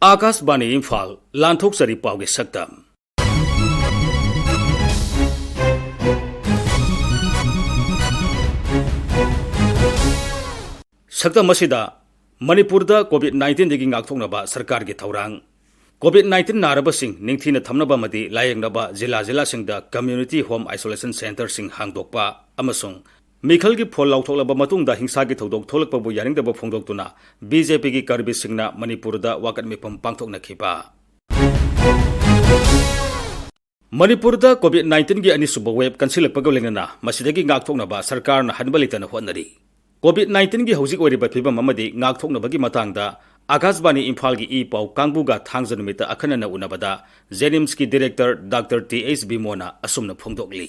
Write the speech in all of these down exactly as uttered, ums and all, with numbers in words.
ꯑꯥꯀꯥꯁꯕꯥꯅꯤ ꯏꯝꯐꯥꯜ, ꯂꯥꯟꯊꯣꯛꯆꯔꯤ ꯄꯥꯎꯒꯤ ꯁꯛꯇꯝ꯫ ꯁꯛꯇꯝ ꯑꯁꯤꯗ ꯃꯅꯤꯄꯨꯔꯗ COVID nineteenꯗꯒꯤ ꯉꯥꯛꯊꯣꯛꯅꯕ ꯁꯔꯀꯥꯔꯒꯤ ꯊꯧꯔꯥꯡ, COVID nineteen ꯅꯥꯔꯕꯁꯤꯡ ꯅꯤꯡꯊꯤꯅ ꯊꯝꯅꯕ ꯑꯃꯗꯤ ꯂꯥꯌꯦꯡꯅꯕ ꯖꯤꯂꯥ ꯖꯤꯂꯥꯁꯤꯡꯗ community home isolation centreꯁꯤꯡ ꯍꯥꯡꯗꯣꯛꯄ ꯑꯃꯁꯨꯡ ꯃꯤꯈꯜꯒꯤ ꯐꯣꯜ ꯂꯥꯎꯊꯣꯛꯂꯕ ꯃꯇꯨꯡꯗ ꯍꯤꯡꯁꯥꯒꯤ ꯊꯧꯗꯣꯛ ꯊꯣꯛꯂꯛꯄꯕꯨ ꯌꯥꯅꯤꯡꯗꯕ ꯐꯣꯡꯗꯣꯛꯇꯨꯅ BJPꯒꯤ ꯀꯔꯕꯤꯁꯤꯡꯅ ꯃꯅꯤꯄꯨꯔꯗ ꯋꯥꯀꯠ ꯃꯤꯐꯝ ꯄꯥꯡꯊꯣꯛꯅꯈꯤꯕ꯫ ꯃꯅꯤꯄꯨꯔꯗ COVID nineteenꯒꯤ ꯑꯅꯤꯁꯨꯕ wave ꯀꯟꯁꯤꯜꯂꯛꯄꯒ ꯂꯣꯏꯅꯅ ꯃꯁꯤꯗꯒꯤ ꯉꯥꯛꯊꯣꯛꯅꯕ ꯁꯔꯀꯥꯔꯅ ꯍꯟꯕ ꯂꯩꯇꯅ ꯍꯣꯠꯅꯔꯤ꯫ COVID nineteenꯒꯤ ꯍꯧꯖꯤꯛ ꯑꯣꯏꯔꯤꯕ ꯐꯤꯕꯝ ꯑꯃꯗꯤ ꯉꯥꯛꯊꯣꯛꯅꯕꯒꯤ ꯃꯇꯥꯡꯗ ꯑꯥꯀꯥꯁꯕꯥꯅꯤ ꯏꯝꯐꯥꯜꯒꯤ ꯏ ꯄꯥꯎ ꯀꯥꯡꯕꯨꯒ ꯊꯥꯡꯖ ꯅꯨꯃꯤꯠꯇ ꯑꯈꯟꯅꯅ ꯎꯅꯕꯗ JNIMSꯀꯤ director Doctor T H ꯕꯤꯃꯣꯅ ꯑꯁꯨꯝꯅ ꯐꯣꯡꯗꯣꯛꯂꯤ꯫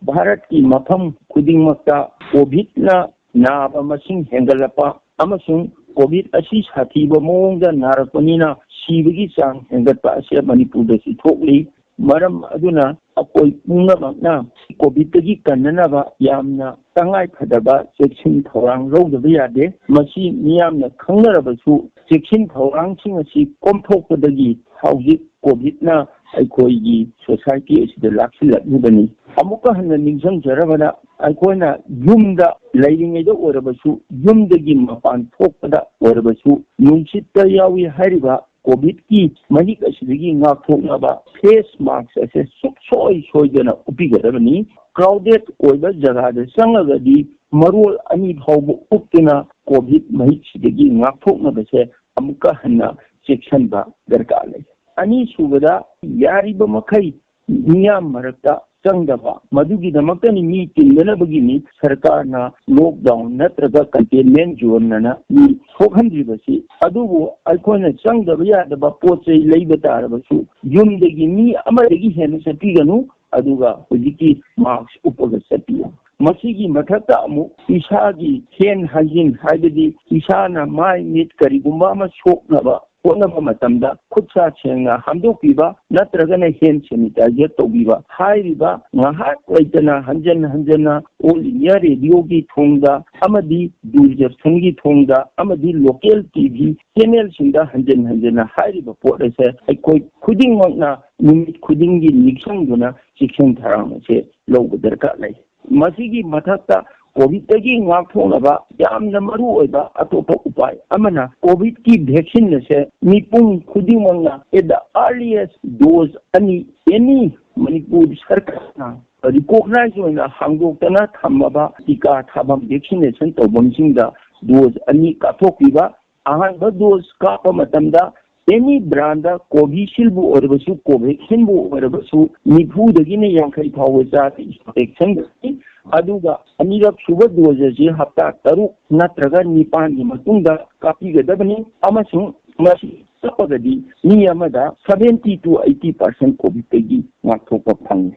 ꯚꯥꯔꯠꯀꯤ ꯃꯐꯝ ꯈꯨꯗꯤꯡꯃꯛꯇ COVIDꯅ ꯅꯥꯕ ꯃꯁꯤꯡ ꯍꯦꯟꯒꯠꯂꯛꯄ ꯑꯃꯁꯨꯡ COVID ꯑꯁꯤ ꯁꯥꯊꯤꯕ ꯃꯑꯣꯡꯗ ꯅꯥꯔꯛꯄꯅꯤꯅ ꯁꯤꯕꯒꯤ ꯆꯥꯡ ꯍꯦꯟꯒꯠꯄ ꯑꯁꯤ ꯃꯅꯤꯄꯨꯔꯗꯁꯨ ꯊꯣꯛꯂꯤ꯫ ꯃꯔꯝ ꯑꯗꯨꯅ ꯑꯩꯈꯣꯏ ꯄꯨꯝꯅꯃꯛꯅ COVIDꯇꯒꯤ ꯀꯟꯅꯅꯕ ꯌꯥꯝꯅ ꯇꯉꯥꯏ ꯐꯗꯕ ꯆꯦꯛꯁꯤꯟ ꯊꯧꯔꯥꯡ ꯂꯧꯗꯕ ꯌꯥꯗꯦ꯫ ꯃꯁꯤ ꯃꯤꯌꯥꯝꯅ ꯈꯪꯅꯔꯕꯁꯨ ꯆꯦꯛꯁꯤꯟ ꯊꯧꯔꯥꯡꯁꯤꯡ ꯑꯁꯤ ꯀꯣꯝꯊꯣꯛꯄꯗꯒꯤ ꯍꯧꯖꯤꯛ COVIDꯅ ꯑꯩꯈꯣꯏꯒꯤ society ꯑꯁꯤꯗ ꯂꯥꯛꯁꯤꯜꯂꯛꯂꯤꯕꯅꯤ꯫ ꯑꯃꯨꯛꯀ ꯍꯟꯅ ꯅꯤꯡꯁꯤꯡꯖꯔꯕꯗ ꯑꯩꯈꯣꯏꯅ ꯌꯨꯝꯗ ꯂꯩꯔꯤꯉꯩꯗ ꯑꯣꯏꯔꯕꯁꯨ, ꯌꯨꯝꯗꯒꯤ ꯃꯄꯥꯟ ꯊꯣꯛꯄꯗ ꯑꯣꯏꯔꯕꯁꯨ, ꯅꯨꯡꯁꯤꯠꯇ ꯌꯥꯎꯏ ꯍꯥꯏꯔꯤꯕ COVIDꯀꯤ ꯃꯍꯤꯛ ꯑꯁꯤꯗꯒꯤ ꯉꯥꯛꯊꯣꯛꯅꯕ face mask ꯑꯁꯦ ꯁꯨꯡꯁꯣꯏ ꯁꯣꯏꯗꯅ ꯎꯞꯄꯤꯒꯗꯕꯅꯤ꯫ Crowded ꯑꯣꯏꯕ ꯖꯒꯥꯗ ꯆꯪꯂꯒꯗꯤ ꯃꯔꯣꯜ ꯑꯅꯤ ꯐꯥꯎꯕ ꯎꯞꯇꯨꯅ COVID ꯃꯍꯤꯛꯁꯤꯗꯒꯤ ꯉꯥꯛꯊꯣꯛꯅꯕꯁꯦ ꯑꯃꯨꯛꯀ ꯍꯟꯅ ꯆꯦꯛꯁꯤꯟꯕ ꯗꯔꯀꯥꯔ ꯂꯩ꯫ ꯑꯅꯤꯁꯨꯕꯗ, ꯌꯥꯔꯤꯕ ꯃꯈꯩ ꯃꯤꯌꯥꯝ ꯃꯔꯛꯇ ꯆꯪꯗꯕ, ꯃꯗꯨꯒꯤꯗꯃꯛꯇꯅꯤ ꯃꯤ ꯇꯤꯟꯗꯅꯕꯒꯤꯅꯤ ꯁꯔꯀꯥꯔꯅ lockdown ꯅꯠꯇ꯭ꯔꯒ containment zone ꯑꯅ ꯃꯤ ꯊꯣꯛꯍꯟꯗ꯭ꯔꯤꯕꯁꯤ꯫ ꯑꯗꯨꯕꯨ ꯑꯩꯈꯣꯏꯅ ꯆꯪꯗꯕ ꯌꯥꯗꯕ ꯄꯣꯠ ꯆꯩ ꯂꯩꯕ ꯇꯥꯔꯕꯁꯨ ꯌꯨꯝꯗꯒꯤ ꯃꯤ ꯑꯃꯗꯒꯤ ꯍꯦꯟꯅ ꯆꯠꯄꯤꯒꯅꯨ, ꯑꯗꯨꯒ ꯍꯧꯖꯤꯛꯀꯤ mask ꯎꯞꯄꯒ ꯆꯠꯄꯤꯌꯨ꯫ ꯃꯁꯤꯒꯤ ꯃꯊꯛꯇ ꯑꯃꯨꯛ ꯏꯁꯥꯒꯤ hand hygiene, ꯍꯥꯏꯕꯗꯤ ꯏꯁꯥꯅ ꯃꯥꯏ ꯃꯤꯠ ꯀꯔꯤꯒꯨꯝꯕ ꯑꯃ ꯁꯣꯛꯅꯕ ꯍꯣꯠꯅꯕ ꯃꯇꯝꯗ ꯈꯨꯠ ꯁꯥ ꯁꯦꯡꯅ ꯍꯥꯝꯗꯣꯛꯄꯤꯕ ꯅꯠꯇ꯭ꯔꯒꯅ hand sanitizer ꯇꯧꯕꯤꯕ꯫ ꯍꯥꯏꯔꯤꯕ ꯉꯥꯏꯍꯥꯛ ꯂꯩꯇꯅ ꯍꯟꯖꯟ ꯍꯟꯖꯟꯅ All India Radio ꯒꯤ ꯊꯣꯡꯗ ꯑꯃꯗꯤ ꯗꯨꯔꯗꯔꯁꯟꯒꯤ ꯊꯣꯡꯗ ꯑꯃꯗꯤ local T V channel ꯁꯤꯡꯗ ꯍꯟꯖꯟ ꯍꯟꯖꯟꯅ ꯍꯥꯏꯔꯤꯕ ꯄꯣꯠ ꯑꯁꯦ ꯑꯩꯈꯣꯏ ꯈꯨꯗꯤꯡꯃꯛꯅ ꯅꯨꯃꯤꯠ ꯈꯨꯗꯤꯡꯒꯤ ꯅꯤꯡꯁꯤꯡꯗꯨꯅ ꯆꯦꯛꯁꯤꯟ ꯊꯧꯔꯥꯡ ꯑꯁꯦ ꯂꯧꯕ ꯗꯔꯀꯥꯔ ꯂꯩ꯫ ꯃꯁꯤꯒꯤ ꯃꯊꯛꯇ COVID ꯇꯒꯤ ꯉꯥꯛꯊꯣꯛꯅꯕ ꯌꯥꯝꯅ ꯃꯔꯨ ꯑꯣꯏꯕ ꯑꯇꯣꯞꯄ ꯎꯄꯥꯏ ꯑꯃꯅ COVID ꯀꯤ vaccine ꯑꯁꯦ ꯃꯤꯄꯨꯝ ꯈꯨꯗꯤꯡꯃꯛꯅ at the earliest dose ꯑꯅꯤ, any ꯃꯅꯤꯄꯨꯔ ꯁꯔꯀꯥꯔꯅ recognize ꯑꯣꯏꯅ ꯍꯥꯡꯗꯣꯛꯇꯅ ꯊꯝꯃꯕ ꯇꯤꯀꯥ ꯊꯥꯐꯝ vaccination ꯇꯧꯐꯝꯁꯤꯡꯗ dose ꯑꯅꯤ ꯀꯥꯞꯊꯣꯛꯄꯤꯕ꯫ ꯑꯍꯥꯟꯕ dose ꯀꯥꯞꯄ ꯃꯇꯝꯗ any brand ꯗ Covishield ꯕꯨ ꯑꯣꯏꯔꯕꯁꯨ, Covaxin ꯕꯨ ꯑꯣꯏꯔꯕꯁꯨ, ꯅꯤꯐꯨꯗꯒꯤꯅ ꯌꯥꯡꯈꯩ ꯐꯥꯎꯕ ꯆꯥꯕꯒꯤ protection ꯂꯩ꯫ ꯑꯗꯨꯒ ꯑꯅꯤꯔꯛ ꯁꯨꯕ dose ꯑꯁꯤ ꯍꯞꯇꯥ ꯇꯔꯨꯛ ꯅꯠꯇ꯭ꯔꯒ ꯅꯤꯄꯥꯟꯒꯤ ꯃꯇꯨꯡꯗ ꯀꯥꯞꯄꯤꯒꯗꯕꯅꯤ, ꯑꯃꯁꯨꯡ ꯃꯁꯤ ꯀꯥꯞꯄꯒꯗꯤ ꯃꯤ ꯑꯃꯗ seventy to eighty percent COVID ꯇꯒꯤ ꯉꯥꯛꯊꯣꯛꯄ ꯐꯪꯏ꯫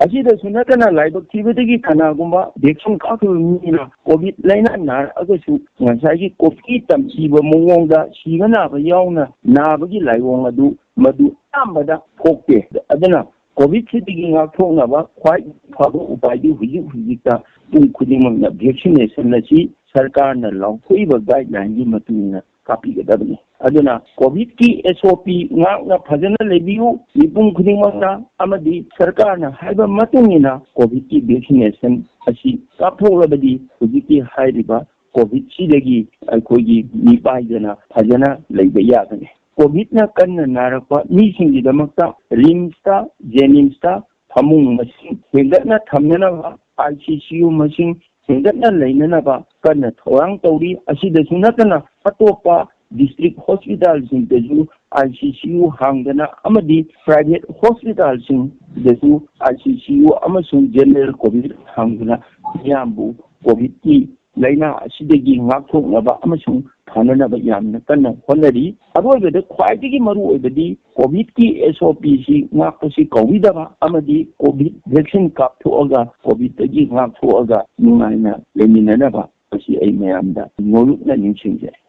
ꯑꯁꯤꯗꯁꯨ ꯅꯠꯇꯅ ꯂꯥꯏꯕꯛ ꯊꯤꯕꯗꯒꯤ ꯀꯅꯥꯒꯨꯝꯕ vaccine ꯀꯥꯞꯈꯤꯕ ꯃꯤꯅ COVID ꯂꯥꯏꯅꯥ ꯅꯥꯔꯛꯑꯒꯁꯨ ꯉꯁꯥꯏꯒꯤ COVID ꯀꯤ ꯇꯝꯊꯤꯕ ꯃꯑꯣꯡꯗ ꯁꯤꯕ ꯅꯥꯕ ꯌꯥꯎꯅ ꯅꯥꯕꯒꯤ ꯂꯥꯏꯑꯣꯡ ꯑꯗꯨ ꯃꯗꯨ ꯑꯌꯥꯝꯕꯗ ꯊꯣꯛꯇꯦ꯫ ꯑꯗꯨꯅ COVID ꯁꯤꯗꯒꯤ ꯉꯥꯛꯊꯣꯛꯅꯕ ꯈ꯭ꯋꯥꯏ ꯐꯕ ꯎꯄꯥꯏꯗꯤ ꯍꯧꯖꯤꯛ ꯍꯧꯖꯤꯛꯇ ꯃꯤꯄꯨꯝ ꯈꯨꯗꯤꯡꯃꯛꯅ vaccination ꯑꯁꯤ ꯁꯔꯀꯥꯔꯅ ꯂꯥꯎꯊꯣꯛꯏꯕ guideline ꯒꯤ ꯃꯇꯨꯡ ꯏꯟꯅ ꯀꯥꯞꯄꯤꯒꯗꯕꯅꯤ꯫ ꯑꯗꯨꯅ COVID ꯀꯤ S O P ꯉꯥꯛꯅ ꯐꯖꯅ ꯂꯩꯕꯤꯌꯨ, ꯃꯤꯄꯨꯝ ꯈꯨꯗꯤꯡꯃꯛꯅ, ꯑꯃꯗꯤ ꯁꯔꯀꯥꯔꯅ ꯍꯥꯏꯕ ꯃꯇꯨꯡ ꯏꯟꯅ COVID ꯀꯤ vaccination ꯑꯁꯤ ꯀꯥꯞꯊꯣꯛꯂꯕꯗꯤ ꯍꯧꯖꯤꯛꯀꯤ ꯍꯥꯏꯔꯤꯕ COVID ꯁꯤꯗꯒꯤ ꯑꯩꯈꯣꯏꯒꯤ ꯃꯤꯄꯥꯏꯗꯅ ꯐꯖꯅ ꯂꯩꯕ ꯌꯥꯒꯅꯤ꯫ COVID ꯅ ꯀꯟꯅ ꯅꯥꯔꯛꯄ ꯃꯤꯁꯤꯡꯒꯤꯗꯃꯛꯇ RIMS ꯇ, JNIMS ꯇ ꯐꯃꯨꯡ ꯃꯁꯤꯡ ꯍꯦꯟꯒꯠꯅ ꯊꯝꯅꯅꯕ, I C C U ꯃꯁꯤꯡ ꯍꯦꯟꯒꯠꯅ ꯂꯩꯅꯅꯕ ꯀꯟꯅ ꯊꯧꯔꯥꯡ ꯇꯧꯔꯤ꯫ ꯑꯁꯤꯗꯁꯨ ꯅꯠꯇꯅ ꯑꯇꯣꯞꯄ district hospital ꯁꯤꯡꯗꯁꯨ I C C U ꯍꯥꯡꯗꯅ ꯑꯃꯗꯤ private hospital ꯁꯤꯡꯗꯁꯨ I C C U ꯑꯃꯁꯨꯡ general COVID ꯍꯥꯡꯗꯨꯅ ꯃꯤꯌꯥꯝꯕꯨ COVID ꯀꯤ ꯂꯥꯏꯅꯥ ꯑꯁꯤꯗꯒꯤ ꯉꯥꯛꯊꯣꯛꯅꯕ ꯑꯃꯁꯨꯡ ꯐꯅꯅꯕ ꯌꯥꯝꯅ ꯀꯟꯅ ꯍꯣꯠꯅꯔꯤ꯫ ꯑꯔꯣꯏꯕꯗ ꯈ꯭ꯋꯥꯏꯗꯒꯤ ꯃꯔꯨ ꯑꯣꯏꯕꯗꯤ COVID ꯀꯤ S O P ꯁꯤ ꯉꯥꯛꯄꯁꯤ ꯀꯥꯎꯕꯤꯗꯕ ꯑꯃꯗꯤ COVID vaccine ꯀꯥꯞꯊꯣꯛꯑꯒ COVID ꯇꯒꯤ ꯉꯥꯛꯊꯣꯛꯑꯒ ꯅꯨꯡꯉꯥꯏꯅ ꯂꯩꯃꯤꯟꯅꯅꯕ ꯑꯁꯤ ꯑꯩ ꯃꯌꯥꯝꯗ ꯅꯣꯂꯨꯛꯅ ꯅꯤꯡꯁꯤꯡꯖꯔꯤ꯫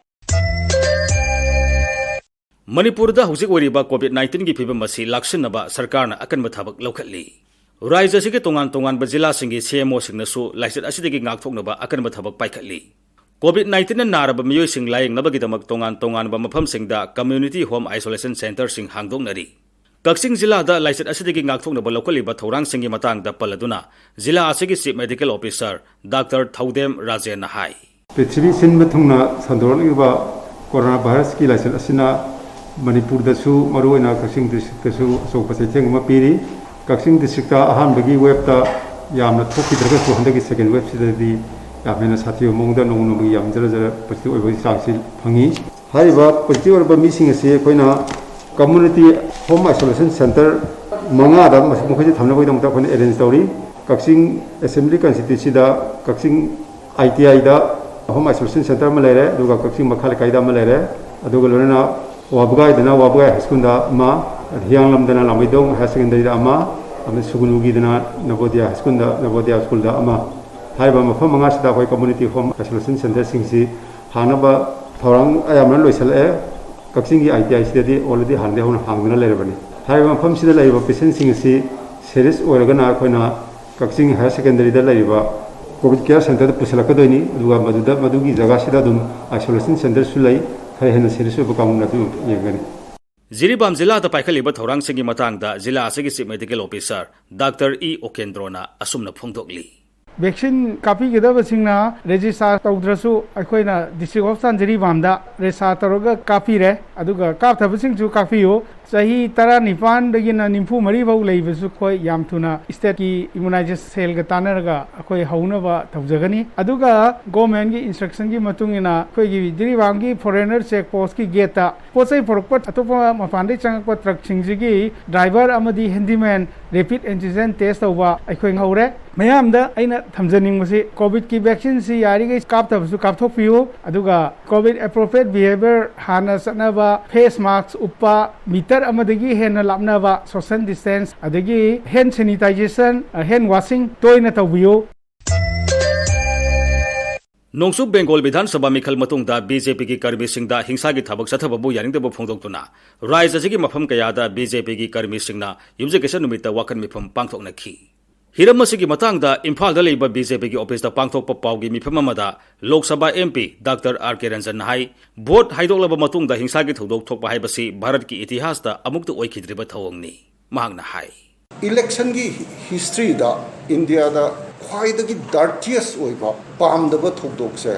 ꯃꯅꯤꯄꯨꯔꯗ ꯍꯧꯖꯤꯛ ꯑꯣꯏꯔꯤꯕ ꯀꯣꯚꯤꯗ ꯅꯥꯏꯟꯇꯤꯟꯒꯤ ꯐꯤꯕꯝ ꯑꯁꯤ ꯂꯥꯛꯁꯤꯟꯅꯕ ꯁꯔꯀꯥꯔꯅ ꯑꯀꯟꯕ ꯊꯕꯛ ꯂꯧꯈꯠꯂꯤ꯫ ꯔꯥꯖ꯭ꯌ ꯑꯁꯤꯒꯤ ꯇꯣꯉꯥꯟ ꯇꯣꯉꯥꯟꯕ ꯖꯤꯂꯥꯁꯤꯡꯒꯤ ꯁꯤ ꯑꯦꯝ ꯑꯣꯁꯤꯡꯅꯁꯨ ꯂꯥꯏꯆꯠ ꯑꯁꯤꯗꯒꯤ ꯉꯥꯛꯊꯣꯛꯅꯕ ꯑꯀꯟꯕ ꯊꯕꯛ ꯄꯥꯏꯈꯠꯂꯤ꯫ ꯀꯣꯚꯤꯗ ꯅꯥꯏꯟꯇꯤꯟꯅ ꯅꯥꯔꯕ ꯃꯤꯑꯣꯏꯁꯤꯡ ꯂꯥꯌꯦꯡꯅꯕꯒꯤꯗꯃꯛ ꯇꯣꯉꯥꯟ ꯇꯣꯉꯥꯟꯕ ꯃꯐꯝꯁꯤꯡꯗ ꯀꯝꯃ꯭ꯌꯨꯅꯤꯇꯤ ꯍꯣꯝ ꯑꯥꯏꯁꯣꯂꯦꯁꯟ ꯁꯦꯟꯇꯔꯁꯤꯡ ꯍꯥꯡꯗꯣꯛꯅꯔꯤ꯫ ꯀꯛꯆꯤꯡ ꯖꯤꯂꯥꯗ ꯂꯥꯏꯆꯠ ꯑꯁꯤꯗꯒꯤ ꯉꯥꯛꯊꯣꯛꯅꯕ ꯂꯧꯈꯠꯂꯤꯕ ꯊꯧꯔꯥꯡꯁꯤꯡꯒꯤ ꯃꯇꯥꯡꯗ ꯄꯜꯂꯗꯨꯅ ꯖꯤꯂꯥ ꯑꯁꯤꯒꯤ ꯆꯤꯐ ꯃꯦꯗꯤꯀꯦꯜ ꯑꯣꯐꯤꯁꯥꯔ ꯗꯥꯛꯇꯔ ꯊꯧꯗꯦꯝ ꯔꯥꯖꯦꯟꯅ ꯍꯥꯏ꯫ ꯄ꯭ꯔꯤꯊꯤꯕꯤ ꯁꯤꯟꯕ ꯊꯨꯡꯅ ꯁꯟꯗꯣꯔꯛꯂꯤꯕ ꯀꯣꯔꯣꯅꯥ ꯚꯥꯏꯔꯁꯀꯤ ꯂꯥꯏꯆꯠ ꯑꯁꯤꯅ ꯃꯅꯤꯄꯨꯔꯗꯁꯨ, ꯃꯔꯨꯑꯣꯏꯅ ꯀꯛꯆꯤꯡ ꯗꯤꯁꯇ꯭ꯔꯤꯛꯇꯁꯨ ꯑꯆꯧꯕ ꯆꯩꯊꯦꯡ ꯑꯃ ꯄꯤꯔꯤ꯫ ꯀꯛꯆꯤꯡ ꯗꯤꯁꯇ꯭ꯔꯤꯛꯇ ꯑꯍꯥꯟꯕꯒꯤ ꯋꯦꯕꯇ ꯌꯥꯝꯅ ꯊꯣꯛꯈꯤꯗ꯭ꯔꯒꯁꯨ, ꯍꯟꯗꯛꯀꯤ ꯁꯦꯀꯦꯟ ꯋꯦꯕꯁꯤꯗꯗꯤ ꯌꯥꯝ ꯍꯦꯟꯅ ꯁꯥꯊꯤꯕ ꯃꯑꯣꯡꯗ ꯅꯣꯡꯃ ꯅꯣꯡꯃꯒꯤ ꯌꯥꯝ ꯖꯔ ꯖꯔ ꯄꯣꯖꯤꯇꯤꯚ ꯑꯣꯏꯕꯒꯤ ꯆꯥꯡꯁꯤ ꯐꯪꯉꯤ꯫ ꯍꯥꯏꯔꯤꯕ ꯄꯣꯖꯤꯇꯤꯚ ꯑꯣꯏꯔꯕ ꯃꯤꯁꯤꯡ ꯑꯁꯤ ꯑꯩꯈꯣꯏꯅ ꯀꯝꯃ꯭ꯌꯨꯅꯤꯇꯤ ꯍꯣꯝ ꯑꯥꯏꯁꯣꯂꯦꯁꯟ ꯁꯦꯟꯇꯔ ꯃꯉꯥꯗ ꯃꯈꯣꯏꯁꯦ ꯊꯝꯅꯕꯒꯤꯗꯃꯛꯇ ꯑꯩꯈꯣꯏꯅ ꯑꯦꯔꯦꯟꯖ ꯇꯧꯔꯤ꯫ ꯀꯛꯆꯤꯡ ꯑꯦꯁꯦꯝꯕ꯭ꯂꯤ ꯀꯟꯁꯇꯤꯇ꯭ꯋꯦꯟꯁꯤꯗ ꯀꯛꯆꯤꯡ ꯑꯥꯏ ꯇꯤ ꯑꯥꯏꯗ ꯍꯣꯝ ꯑꯥꯏꯁꯣꯂꯦꯁꯟ ꯁꯦꯟꯇꯔ ꯑꯃ ꯂꯩꯔꯦ, ꯑꯗꯨꯒ ꯀꯛꯆꯤꯡ ꯃꯈꯥ ꯂꯩꯀꯥꯏꯗ ꯑꯃ ꯂꯩꯔꯦ, ꯑꯗꯨꯒ ꯂꯣꯏꯅꯅ ꯋꯥꯕꯒꯥꯏꯗꯅ ꯋꯥꯕꯒꯥꯏ ꯍꯥꯏ ꯁ꯭ꯀꯨꯜꯗ ꯑꯃ, ꯍꯤꯌꯥꯡꯂꯝꯗꯅ ꯂꯥꯡꯃꯩꯗꯣꯡ ꯍꯥꯌꯔ ꯁꯦꯀꯦꯟꯗꯔꯤꯗ ꯑꯃ, ꯑꯃꯗꯤ ꯁꯨꯒꯨꯅꯨꯒꯤꯗꯅ ꯅꯕꯣꯗꯤꯌꯥ ꯍꯥꯏ ꯁ꯭ꯀꯨꯜꯗ, ꯅꯕꯣꯗꯤꯌꯥ ꯁ꯭ꯀꯨꯜꯗ ꯑꯃ꯫ ꯍꯥꯏꯔꯤꯕ ꯃꯐꯝ ꯃꯉꯥꯁꯤꯗ ꯑꯩꯈꯣꯏ ꯀꯝꯃ꯭ꯌꯨꯅꯤꯇꯤ ꯍꯣꯝ ꯑꯥꯏꯁꯣꯂꯦꯁꯟ ꯁꯦꯟꯇꯔꯁꯤꯡꯁꯤ ꯍꯥꯡꯅꯕ ꯊꯧꯔꯥꯡ ꯑꯌꯥꯝꯕꯅ ꯂꯣꯏꯁꯤꯜꯂꯛꯑꯦ꯫ ꯀꯛꯆꯤꯡꯒꯤ ꯑꯥꯏ ꯇꯤ ꯑꯥꯏꯁꯤꯗꯗꯤ ꯑꯣꯜꯔꯦꯗꯤ ꯍꯥꯟꯅꯗꯒꯤ ꯍꯧꯅ ꯍꯥꯡꯗꯨꯅ ꯂꯩꯔꯕꯅꯤ꯫ ꯍꯥꯏꯔꯤꯕ ꯃꯐꯝꯁꯤꯗ ꯂꯩꯔꯤꯕ ꯄꯦꯁꯦꯟꯁꯤꯡ ꯑꯁꯤ ꯁꯦꯔꯤꯌꯁ ꯑꯣꯏꯔꯒꯅ ꯑꯩꯈꯣꯏꯅ ꯀꯛꯆꯤꯡ ꯍꯥꯌꯔ ꯁꯦꯀꯦꯟꯗꯔꯤꯗ ꯂꯩꯔꯤꯕ ꯀꯣꯚꯤꯗ ꯀꯤꯌꯔ ꯁꯦꯟꯇꯔꯗ ꯄꯨꯁꯤꯜꯂꯛꯀꯗꯣꯏꯅꯤ, ꯑꯗꯨꯒ ꯃꯗꯨꯗ, ꯃꯗꯨꯒꯤ ꯖꯒꯥꯁꯤꯗ ꯑꯗꯨꯝ ꯑꯥꯏꯁꯣꯂꯦꯁꯟ ꯁꯦꯟꯇꯔꯁꯨ ꯂꯩ꯫ ꯈꯔ ꯍꯦꯟꯅ ꯁꯦꯔꯤꯌꯁ ꯑꯣꯏꯕ ꯀꯥꯡꯕꯨꯅ ꯑꯗꯨ ꯌꯦꯡꯒꯅꯤ꯫ ꯖꯤꯔꯤꯕꯥꯝ ꯖꯤꯂꯥꯗ ꯄꯥꯏꯈꯠꯂꯤꯕ ꯊꯧꯔꯥꯡꯁꯤꯡꯒꯤ ꯃꯇꯥꯡꯗ ꯖꯤꯂꯥ ꯑꯁꯤꯒꯤ chief medical officer doctor E ꯑꯣꯀꯦꯟꯗ꯭ꯔꯣꯅ ꯑꯁꯨꯝꯅ ꯐꯣꯡꯗꯣꯛꯂꯤ꯫ ꯚꯦꯛꯁꯤꯟ ꯀꯥꯞꯄꯤꯒꯗꯕꯁꯤꯡꯅ ꯔꯦꯖꯤꯁꯇꯥꯔ ꯇꯧꯗ꯭ꯔꯁꯨ ꯑꯩꯈꯣꯏꯅ ꯗꯤꯁꯇ꯭ꯔꯤꯛ ꯍꯣꯁꯄꯤꯇꯥꯜ ꯖꯤꯔꯤꯕꯥꯝꯗ ꯔꯦꯖꯤꯁꯇꯥꯔ ꯇꯧꯔꯒ ꯀꯥꯞꯄꯤꯔꯦ꯫ ꯑꯗꯨꯒ ꯀꯥꯞꯇꯕꯁꯤꯡꯁꯨ ꯀꯥꯞꯄꯤꯌꯨ꯫ ꯆꯍꯤ ꯇꯔꯥꯅꯤꯄꯥꯟꯗꯒꯤꯅ ꯅꯤꯐꯨ ꯃꯔꯤ ꯐꯥꯎ ꯂꯩꯕꯁꯨ ꯑꯩꯈꯣꯏ ꯌꯥꯝ ꯊꯨꯅ ꯁ꯭ꯇꯦꯠꯀꯤ ꯏꯝꯃꯨꯅꯥꯏꯖꯦꯁꯟ ꯁꯦꯜꯒ ꯇꯥꯟꯅꯔꯒ ꯑꯩꯈꯣꯏ ꯍꯧꯅꯕ ꯇꯧꯖꯒꯅꯤ꯫ ꯑꯗꯨꯒ ꯒꯣꯔꯃꯦꯟꯒꯤ ꯏꯟꯁꯇ꯭ꯔꯛꯁꯟꯒꯤ ꯃꯇꯨꯡ ꯏꯟꯅ ꯑꯩꯈꯣꯏꯒꯤ ꯖꯤꯔꯤꯕꯥꯝꯒꯤ ꯐꯣꯔꯦꯅꯔ ꯆꯦꯛ ꯄꯣꯁꯀꯤ ꯒꯦꯠꯇ ꯄꯣꯠ ꯆꯩ ꯄꯨꯔꯛꯄ ꯑꯇꯣꯞꯄ ꯃꯄꯥꯟꯗꯒꯤ ꯆꯪꯉꯛꯄ ꯇ꯭ꯔꯛꯁꯤꯡꯁꯤꯒꯤ ꯗ꯭ꯔꯥꯏꯚꯔ ꯑꯃꯗꯤ ꯍꯦꯟꯗꯤꯃꯦꯟ ꯔꯦꯄꯤꯗ ꯑꯦꯟꯇꯤꯖꯦꯟ ꯇꯦꯁ ꯇꯧꯕ ꯑꯩꯈꯣꯏ ꯍꯧꯔꯦ꯫ ꯃꯌꯥꯝꯗ ꯑꯩꯅ ꯊꯝꯖꯅꯤꯡꯕꯁꯤ, ꯀꯣꯚꯤꯗꯀꯤ ꯚꯦꯛꯁꯤꯟꯁꯤ ꯌꯥꯔꯤꯈꯩ ꯀꯥꯞꯇꯕꯁꯨ ꯀꯥꯞꯊꯣꯛꯄꯤꯌꯨ꯫ ꯑꯗꯨꯒ ꯀꯣꯚꯤꯗ ꯑꯦꯄ꯭ꯔꯣꯄ꯭ꯔꯤꯌꯦꯠ ꯕꯤꯍꯦꯕꯤꯌꯔ ꯍꯥꯟꯅ ꯆꯠꯅꯕ, ꯐꯦꯁ ꯃꯥꯁꯛ ꯎꯞꯄ, ꯃꯤꯇꯔ ꯑꯃꯗꯒꯤ ꯍꯦꯟꯅ ꯂꯥꯞꯅꯕ, ꯁꯣꯁꯦꯜ ꯗꯤꯁꯇꯦꯟꯁ, ꯑꯗꯒꯤ ꯍꯦꯟ ꯁꯦꯅꯤꯇꯥꯏꯖꯦꯁꯟ, ꯍꯦꯟ ꯋꯥꯁꯤꯡ ꯇꯣꯏꯅ ꯇꯧꯕꯤꯌꯨ꯫ ꯅꯣꯡꯆꯨꯞ ꯕꯦꯡꯒꯣꯜ ꯕꯤꯙꯥꯟ ꯁꯚꯥ ꯃꯤꯈꯜ ꯃꯇꯨꯡꯗ ꯕꯤ ꯖꯦ ꯄꯤꯒꯤ ꯀꯔꯃꯤꯁꯤꯡꯗ ꯍꯤꯡꯁꯥꯒꯤ ꯊꯕꯛ ꯆꯠꯊꯕꯕꯨ ꯌꯥꯅꯤꯡꯗꯕ ꯐꯣꯡꯗꯣꯛꯇꯨꯅ ꯔꯥꯖ꯭ꯌ ꯑꯁꯤꯒꯤ ꯃꯐꯝ ꯀꯌꯥꯗ ꯕꯤ ꯖꯦ ꯄꯤꯒꯤ ꯀꯔꯃꯤꯁꯤꯡꯅ ꯌꯨꯝꯖꯀꯩꯁ ꯅꯨꯃꯤꯠꯇ ꯋꯥꯀꯠ ꯃꯤꯐꯝ ꯄꯥꯡꯊꯣꯛꯅꯈꯤ꯫ ꯍꯤꯔꯝ ꯑꯁꯤꯒꯤ ꯃꯇꯥꯡꯗ ꯏꯝꯐꯥꯜꯗ ꯂꯩꯕ ꯕꯤ ꯖꯦ ꯄꯤꯒꯤ ꯑꯣꯐꯤꯁꯇ ꯄꯥꯡꯊꯣꯛꯄ ꯄꯥꯎꯒꯤ ꯃꯤꯐꯝ ꯑꯃꯗ Lok Sabha M P doctor R ꯀꯦ ꯔꯟꯖꯟꯅ ꯍꯥꯏ, ꯚꯣꯠ ꯍꯥꯏꯗꯣꯛꯂꯕ ꯃꯇꯨꯡꯗ ꯍꯤꯡꯁꯥꯒꯤ ꯊꯧꯗꯣꯛ ꯊꯣꯛꯄ ꯍꯥꯏꯕꯁꯤ ꯚꯥꯔꯠꯀꯤ ꯏꯇꯤꯍꯥꯁꯇ ꯑꯃꯨꯛꯇ ꯑꯣꯏꯈꯤꯗ꯭ꯔꯤꯕ ꯊꯧꯑꯣꯡꯅꯤ꯫ ꯃꯍꯥꯛꯅ ꯍꯥꯏ꯫ ꯏꯂꯦꯛꯁꯟꯒꯤ ꯍꯤꯁꯇ꯭ꯔꯤꯗ ꯏꯟꯗꯤꯌꯥꯗ ꯈ꯭ꯋꯥꯏꯗꯒꯤ ꯗꯔꯇꯤꯌꯦꯁ ꯑꯣꯏꯕ ꯄꯥꯝꯗꯕ ꯊꯧꯗꯣꯛꯁꯦ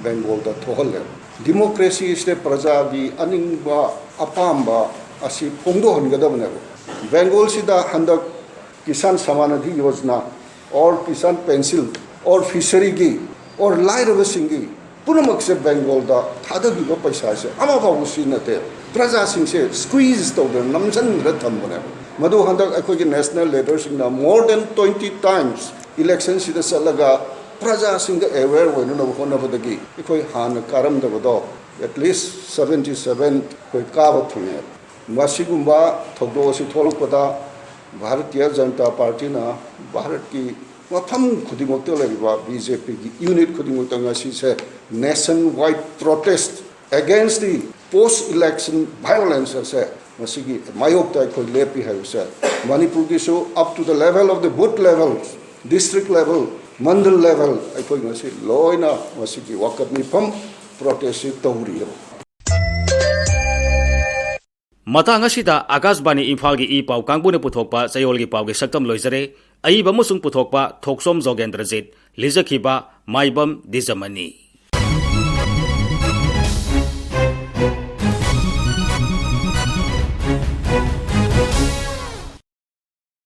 ꯕꯦꯡꯒꯣꯜꯗ ꯊꯣꯛꯍꯜꯂꯦ꯫ ꯗꯤꯃꯣꯀ꯭ꯔꯦꯁꯤ ꯑꯁꯤꯗ ꯄ꯭ꯔꯖꯥꯒꯤ ꯑꯅꯤꯡꯕ ꯑꯄꯥꯝꯕ ꯑꯁꯤ ꯐꯣꯡꯗꯣꯛꯍꯟꯒꯗꯕꯅꯦꯕ꯫ ꯕꯦꯡꯒꯣꯜꯁꯤꯗ ꯍꯟꯗꯛ Kisan Samman Nidhi Yojana, or Kisan pension, or ꯐꯤꯁꯔꯤꯒꯤ, ꯑꯣꯔ ꯂꯥꯏꯔꯕꯁꯤꯡꯒꯤ ꯄꯨꯝꯅꯃꯛꯁꯦ ꯕꯦꯡꯒꯣꯜꯗ ꯊꯥꯗꯈꯤꯕ ꯄꯩꯁꯥꯁꯦ ꯑꯃꯐꯥꯎꯕ ꯁꯤꯖꯤꯟꯅꯗꯦ꯫ ꯄ꯭ꯔꯖꯥꯁꯤꯡꯁꯦ ꯁ꯭ꯀ꯭ꯋꯤꯖ ꯇꯧꯗꯅ ꯅꯝꯁꯤꯟꯗꯅ ꯊꯝꯕꯅꯦꯕ꯫ ꯃꯗꯨ ꯍꯟꯗꯛ ꯑꯩꯈꯣꯏꯒꯤ ꯅꯦꯁꯅꯦꯜ ꯂꯤꯗꯔꯁꯤꯡꯅ more than twenty times ꯏꯂꯦꯛꯁꯟꯁꯤꯗ ꯆꯠꯂꯒ ꯄ꯭ꯔꯖꯥꯁꯤꯡꯗ ꯑꯦꯋꯦꯌꯔ ꯑꯣꯏꯅꯅꯕ ꯍꯣꯠꯅꯕꯗꯒꯤ ꯑꯩꯈꯣꯏ ꯍꯥꯟꯅ ꯀꯥꯔꯝꯗꯕꯗꯣ at least seventy seven ꯑꯩꯈꯣꯏ ꯀꯥꯕ ꯐꯪꯉꯦ꯫ ꯃꯁꯤꯒꯨꯝꯕ ꯊꯧꯗꯣꯛ ꯑꯁꯤ ꯊꯣꯛꯂꯛꯄꯗ ꯚꯥꯔꯇꯤꯌ ꯖꯅꯇꯥ ꯄꯥꯔꯇꯤꯅ ꯚꯥꯔꯠꯀꯤ ꯃꯐꯝ ꯈꯨꯗꯤꯡꯃꯛꯇ ꯂꯩꯔꯤꯕ ꯕꯤ ꯖꯦ ꯄꯤꯒꯤ ꯌꯨꯅꯤꯠ ꯈꯨꯗꯤꯡꯃꯛꯇ ꯉꯁꯤꯁꯦ nationwide protest against the post election violence ꯑꯁꯦ ꯃꯁꯤꯒꯤ ꯃꯥꯌꯣꯛꯇ ꯑꯩꯈꯣꯏ ꯂꯦꯞꯄꯤ ꯍꯥꯏꯕꯁꯦ ꯃꯅꯤꯄꯨꯔꯒꯤꯁꯨ up to the level of the booth level, district level, mandal level ꯑꯩꯈꯣꯏ ꯉꯁꯤ ꯂꯣꯏꯅ ꯃꯁꯤꯒꯤ ꯋꯥꯀꯠ ꯃꯤꯐꯝ ꯄ꯭ꯔꯣꯇꯦꯁꯁꯤ ꯇꯧꯔꯤꯑꯕ꯫ ꯃꯇꯥꯡ ꯑꯁꯤꯗ ꯑꯀꯥꯁꯕꯥꯅꯤ ꯏꯝꯐꯥꯜꯒꯤ ꯏ ꯄꯥꯎ ꯀꯥꯡꯕꯨꯅ ꯄꯨꯊꯣꯛꯄ ꯆꯌꯣꯜꯒꯤ ꯄꯥꯎꯒꯤ ꯁꯛꯇꯝ ꯂꯣꯏꯖꯔꯦ꯫ ꯑꯏꯕ ꯑꯃꯁꯨꯡ ꯄꯨꯊꯣꯛꯄ ꯊꯣꯛꯆꯣꯝ ꯖꯣꯒꯦꯟꯗ꯭ꯔꯖꯤꯠ, ꯂꯤꯖꯈꯤꯕ ꯃꯥꯏꯕꯝ ꯗꯤꯖꯃꯅꯤ꯫